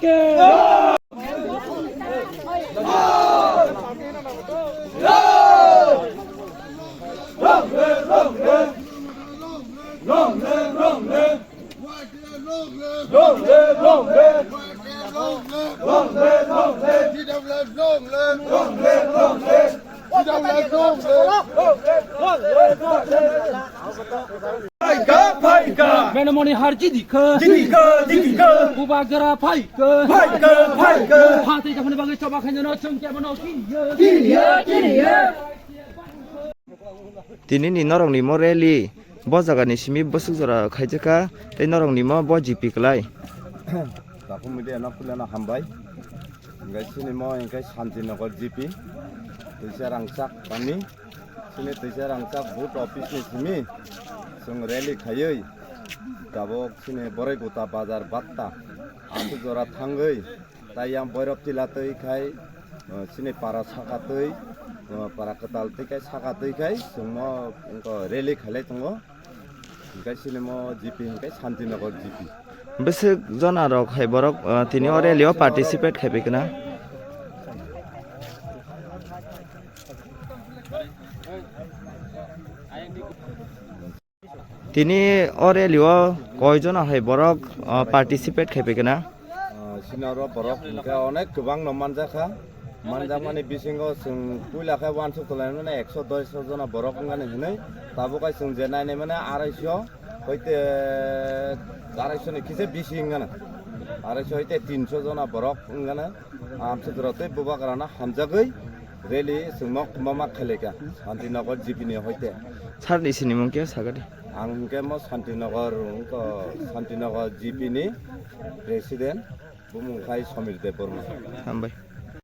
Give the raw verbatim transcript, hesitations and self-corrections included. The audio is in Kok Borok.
K. Long live, long live. Long live, long live. Long live, long live. Long live, long live. Long live, long live. Long live, long live. Phaikha, phaikha. Benamoni har jidikha. Jidikha, jidikha. Bubagra phaikha. Phaikha, phaikha. Phatwi japhani bagwi choba khainano chwng kebono kiriya. Kiriya, kiriya. Tini ni norok ni mo rally bo jaga ni simi bwswk jora khaijaka tei norok ni mo bo G P kwlai. Takhuk media no puilano hambai. Hingke chini mo hingke Santinagar G P. Twisa rangchak kami. Chini twisa rangchak booth office ni simi. Chwng rally khaiwi. Tabok chini Boraiguta bazar batta. Aswk jora thangwi. Tai yang boirok tila twi khai, uh, chini para saka twi, uh, para kwtal twi khai saka twi khai chwngno wngkha rally khailai tongo. Hingke chini mo G P hingke Santinagar G P. Bwswk jona rok hai borok, uh, tini o rally o participate khai phaikha na? Tini o rally o koi jona hai borok, uh, participate khai phaikha na? Uh, chini oro borok hingke onek kwbangno manjakha. Manjakmani bisingo chwng puila khe uansuk tonglaimani ekso dosh jona borok wngmani hinwi. Tabuk hai chwng je nainai mani arai sho hoite arai sho ni kisa bisi wngmani. Arai sho hoite tin sho jona borok wngmani. Amswk rotwi bubagrano hamjagwi rally chwngno kwbangma khailai kha Santinagar G P ni hoite. Sir ni sinimung khe sakadi. Ang hwnkhe mo Santinagar, wngkha Santinagar G P ni president, bumung khai Samir Debbarma. Hambai.